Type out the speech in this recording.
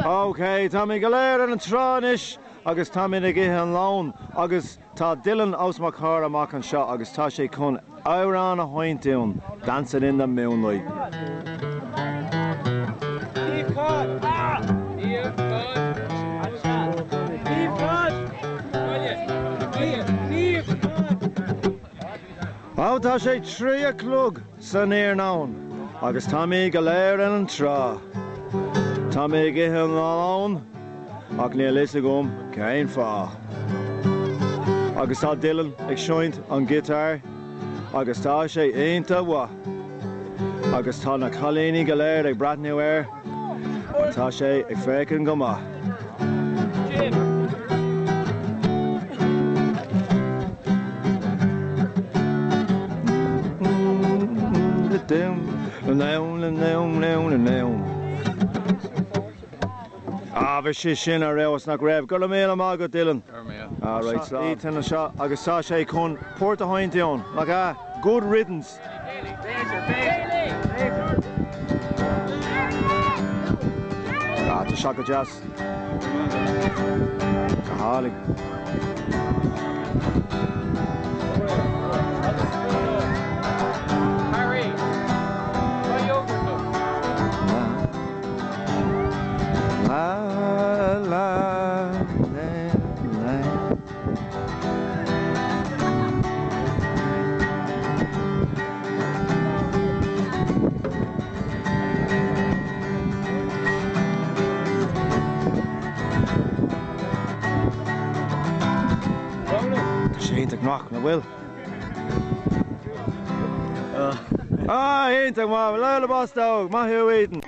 Ok, táimid go léir ar an trá anois agus táimid ag ithe an lón agus tá Dylan os mo chomhair amach anseo agus tá sé chun amhrán a sheinnt dúinn, Dancing in the Moonlight. Ó tá sé 3 a chlog san iarnóin agus táimid go léir ar an trá. Tá mé ag ithe an lón ach níl fhios agam cén fáth. Agus tá Dylan ag seinnt an giotár agus tá sé iontach mhaith. Agus tá na cailíní go léir ag breathnú air mar tá sé ag féachaint go maith. Ah, bhí sé sin ar fheabhas, nach raibh? Go raibh míle maith agat, Dylan. Go raibh míle. Ah, right, slán. Ethan anseo agus tá sé chun port a sheinnt dúinn, nach ea? Good riddance. Ah, tá sé go deas. Go hálainn. La la la la. Tá sé iontach maith, nach bhfuil? Ah, iontach maith, Lá le Bostóg, maith thú Ethan.